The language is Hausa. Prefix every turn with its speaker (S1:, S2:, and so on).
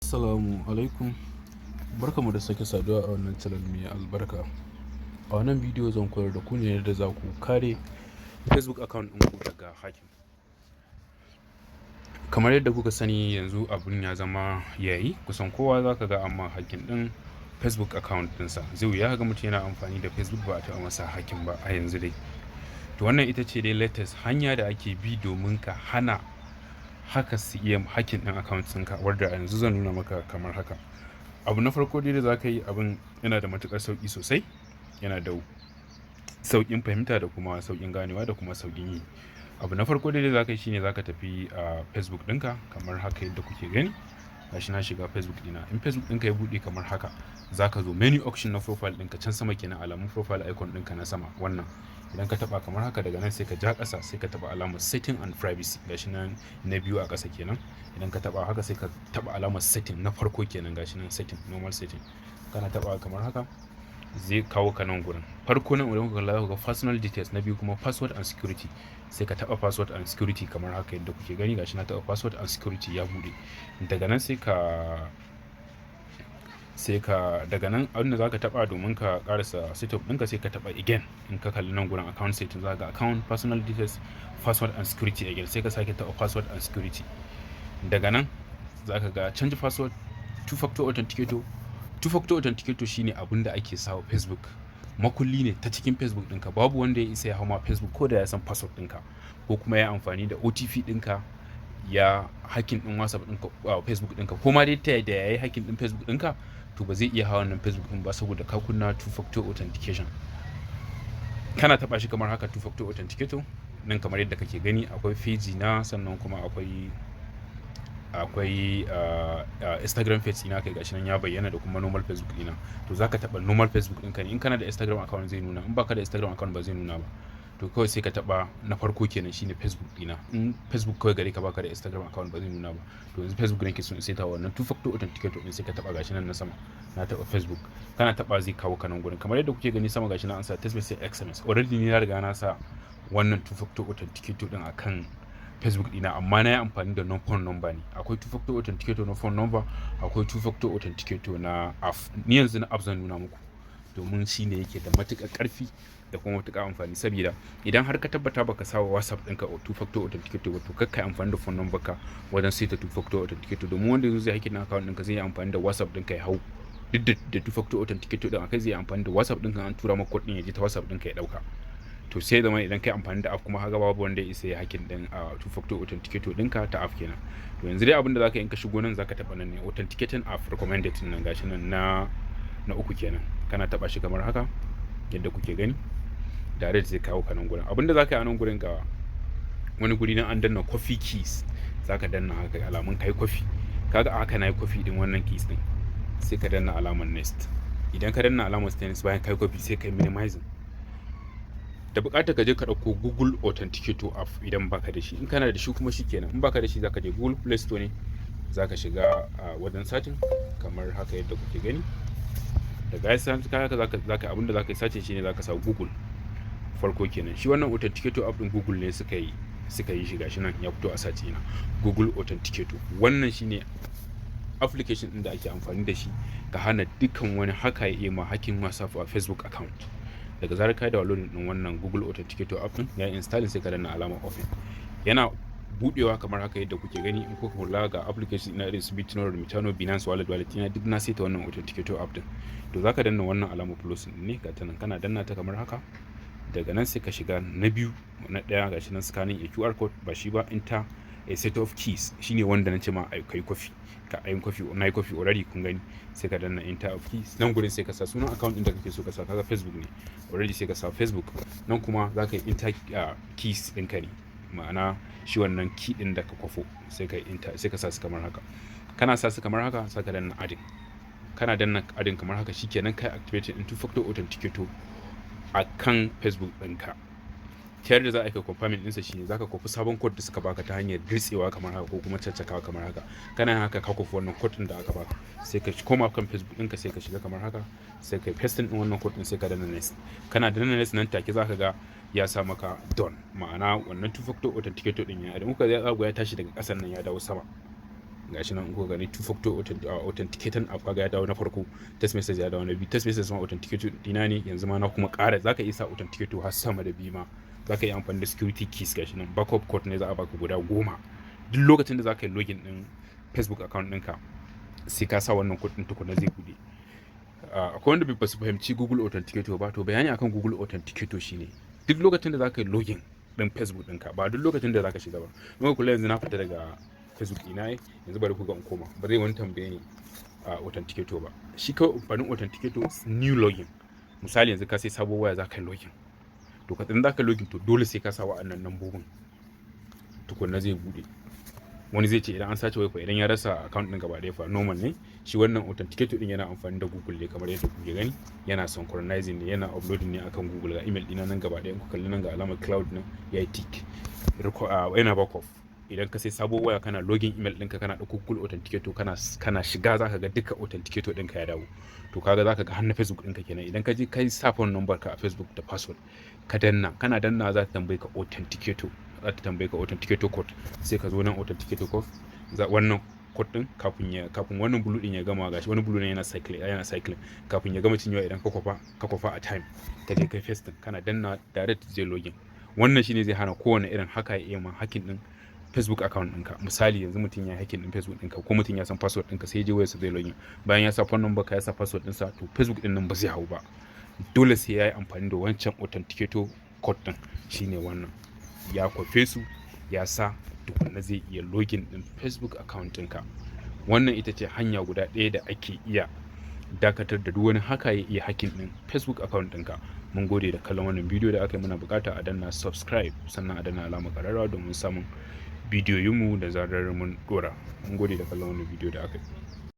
S1: Assalamu alaikum. Barkanmu da sake saduwa a wannan channel mai albarka. A wannan bidiyo zan koyar da ku ne yadda za ku kare Facebook account ɗinku daga hacking. Kamar yadda kuka sani, yanzu abun ya zama yayi, kusan kowa za ka ga amma hacking ɗin Facebook account ɗinsa. Zai wuya ga mutum yana amfani da Facebook ba a taɓa masa hacking ba a yanzu dai. To, wannan ita ce dai latest hanya da ake bi domin ka hana haka su iya hacking ɗin account ɗinka, wadda a yanzu zan nuna maka kamar haka. Abu na farko dai da za ka yi, abin yana da matuƙar sauƙi sosai, yana da sauƙin fahimta da kuma sauƙin ganewa da kuma sauƙin yi. Abu na farko dai da za ka yi shine za ka tafi a Facebook ɗinka kamar haka yadda kuke gani. Gashi na shiga Facebook ɗina. In Facebook ɗinka ya buɗe kamar haka, za ka zo menu option na profile ɗinka can sama kenan, alamun profile icon ɗinka na sama wannan. Idan ka taɓa kamar haka, daga nan sai ka ja ƙasa, sai ka taɓa alamar setting and privacy, gashi nan na biyu a ƙasa kenan. Idan ka taɓa haka, sai ka taɓa alamar setting na farko kenan, gashi nan setting, normal setting. Kana taɓa kamar haka, zai kawo ka nan gurin. Farko nan idan kuka kalla, za ku ga personal details, na biyu kuma password and security. Sai ka taɓa password and security kamar haka yadda kuke gani. Gashi na taɓa password and security, ya buɗe. Daga nan sai ka daga nan abin da za ka taɓa domin ka ƙarasa setup ɗinka, sai ka taɓa again. In ka kalli nan gurin account setting, za ka ga account, personal details, password and security again. Sai ka sake taɓa password and security. Daga nan za ka ga change password, two factor authenticator. Two factor authenticator shine abin da ake sawa Facebook, makulli ne ta cikin Facebook ɗinka. Babu wanda ya isa ya hau ma Facebook ko da ya san password ɗinka, ko kuma ya amfani da OTP ɗinka ya hacking ɗin WhatsApp ɗinka, Facebook ɗinka, ko ma dai ta yadda ya yi hacking ɗin Facebook ɗinka, to ba zai iya hawa wannan Facebook ɗin ba saboda ka kunna two factor authentication. Kana taɓa shi kamar haka, two factor authenticator nan, kamar yadda kake gani, akwai page na, sannan kuma akwai Instagram page ina kai, gashi nan ya bayyana, da kuma normal Facebook ɗina. To, zaka taɓa normal Facebook ɗinka ne. In kana da Instagram account zai nuna, in baka da Instagram account ba zai nuna ba. To, kawai sai ka taɓa na farko kenan, shine Facebook ɗina. In Facebook kawai gare ka, baka da Instagram account, ba zai nuna ba. To, yanzu Facebook nake so in saita wannan two factor authenticator ɗin, sai ka taɓa, gashi nan na sama, na taɓa Facebook. Kana taɓa, zai kawo ka nan gurin kamar yadda kuke gani sama, gashi nan an sa text message, SMS. Already ni na riga na sa wannan two factor authenticator ɗin akan Facebook ɗina, amma na yi amfani da no phone number ne. Akwai two factor authenticator na phone number, akwai two factor authenticator na app. Ni yanzu na app zan nuna muku domin shi ne yake da matuƙar ƙarfi da kuma matuƙar amfani, saboda idan har ka tabbata baka sa wa WhatsApp ɗinka two factor authenticator ba, to kar ka yi amfani da phone number ka wajen saita two factor authenticator, domin wanda yazo zai hacking na account ɗinka zai yi amfani da WhatsApp ɗinka ya hau. Duk da two factor authenticator ɗin akai, zai yi amfani da WhatsApp ɗinka, an tura maka code ɗin, ya je ta WhatsApp ɗinka ya ɗauka. To, sai zama idan kai amfani da app kuma haka, babu wanda ya isa ya hacking din a two factor authenticator ɗinka ta app kenan. To, yanzu dai abin da zaka yi, in ka shigo nan, zaka taɓa nan ne, authenticating app recommended nan, gashi nan na uku kenan. Kana taɓa shi kamar haka yadda kuke gani, direct zai kawo ka nan gurin. Abin da zaka yi a nan gurin, ga wani guri nan an danna copy keys, zaka danna haka, alamun kai copy. Kaga a haka na yi copy din wannan keys din. Sai ka danna alamar next. Idan ka danna alamar next, bayan kai copy, sai kai minimizing. Da buƙatar ka je ka ɗauko Google Authenticator app idan baka da shi. In kana da shi kuma shikenan, in baka da shi, zaka je Google Play Store ne, zaka shiga a wajen searching kamar haka yadda kuke gani. Daga ya haka, zaka abinda zaka yi searching shine zaka sa Google farko kenan. Shi wannan Authenticator app din Google ne suka yi shi. Gashi nan ya fito a search ina, Google Authenticator. Wannan shine application din da ake amfani da shi ka hana dukkan wani haka ya iya ma hacking WhatsApp a Facebook account. Daga zarar ka yi downloading din wannan Google Authenticator app din, ya installing, sai ka danna alamar open. Yana budewa kamar haka yadda kuke gani. In kuka kula, ga application ina irin su Bitnor, Remitano, Binance Wallet, wallet ina duk na saita wannan authenticator app din. To, zaka danna wannan alamar plus din ne, ga ta nan. Kana danna ta kamar haka, daga nan sai ka shiga na biyu, na ɗaya, gashi nan, scanning a QR code, ba shi ba, enter a set of keys, shine wanda na ce ma kai copy, ka ayin copy. Na yi copy already, kun gani. Sai ka danna enter of keys nan gurin, sai ka sa sunan account din da kake so ka sa. Kaga Facebook ne already, sai ka sa Facebook. Nan kuma za ka yi enter keys ɗinka ne, ma'ana shi wannan key ɗin da ka kwafo, sai ka enter, sai ka sa su kamar haka. Kana sa su kamar haka, sai ka danna adding. Kana danna adding kamar haka, shikenan kai activating in two factor authenticator a kan Facebook ɗinka. Ta yadda za a yi confirming ɗinsa shine za ka kwafi sabon code da suka baka ta hanyar dirtsewa kamar haka ko kuma caccakawa kamar haka. Kana yin haka, ka kwafi wannan code ɗin da aka baka, sai ka koma kan Facebook ɗinka, sai ka shiga kamar haka, sai ka pasting ɗin wannan code ɗin, sai ka danna next. Kana danna next, nan take za ka ga ya sa maka done, ma'ana wannan two factor authenticator ɗin ya idan kuka ya tashi daga ƙasan nan ya dawo sama. Gashi nan ko gani, two factor authenticator app, kaga ya dawo na farko, text message ya dawo na biyu. Text message ma authenticator dina ne. Yanzu ma na kuma ƙara, zaka iya sa authenticator har sama da biyu ma. Zaka iya amfani da security keys. Gashi nan backup code ne, za a baka guda 10. Duk lokacin da zaka yi login din Facebook account ɗinka, sai ka sa wannan code ɗin tukuna zai buɗe. Akwai wanda ba su fahimci Google Authenticator ba. To, bayani akan Google Authenticator shine duk lokacin da zaka yi login din Facebook ɗinka, ba duk lokacin da zaka shiga ba. Muka kula, yanzu na fita daga Facebook ina, yanzu bari ku ga in koma, ba zai wani tambaye ni authenticator ba. Shi kawai amfanin authenticator, new login. Misali, yanzu ka sai sabuwar waya, zaka yi login. To, ka idan zaka login, to dole sai ka sa wa'annan lambobin tukunna zai bude. Wani zai ce, idan an sace waya fa, idan ya rasa account din gaba ɗaya fa? Normal ne. Shi wannan authenticator din yana amfani da Google ne, kamar yadda kuke gani, yana synchronizing ne, yana uploading ne akan Google. Ga email dina nan gaba ɗaya. In ku kalli nan, ga alamar cloud nan yayi tick, yana backup. Idan ka sai sabuwar waya, kana login email ɗinka, kana ɗauko Google Authenticator, kana shiga, zaka ga duka authenticator ɗinka ya dawo. To, kaga zaka ga har na Facebook ɗinka kenan. Idan ka je kai sa phone number ka a Facebook da password, ka danna, kana danna za ta tambaye ka authenticator, za ta tambaye ka authenticator code. Sai ka zo nan, authenticator code, za wannan code din, kafin wannan blue din ya gama, gashi wani blue yana cycle, yana cycling, kafin ya gama cinyewa, idan ka kwafa a time, ka je kai paste, kana danna, direct zai login. Wannan shine zai hana kowane irin haka ya iya ma hacking din Facebook account ɗinka. Misali, yanzu mutum ya hacking din Facebook ɗinka, ko mutum ya san password ɗinka, sai ya je wayarsa zai login. Bayan ya sa phone number ka, ya sa password ɗinsa, to Facebook ɗin nan ba zai hau ba. Dole sai ya yi amfani da wancan authenticator code ɗin, shine wannan, ya kwafe su ya sa tukunna zai iya login ɗin Facebook account ɗinka. Wannan ita ce hanya guda ɗaya da ake iya dakatar da duk wani haka ya iya hacking ɗin Facebook account ɗinka. Mun gode da kallon wannan bidiyo da aka yi. Muna bukata a danna subscribe, sannan a danna alamar ƙararrawa domin samun bidiyoyinmu da zarar mun dora. Mun gode da kallon wannan bidiyo da aka yi.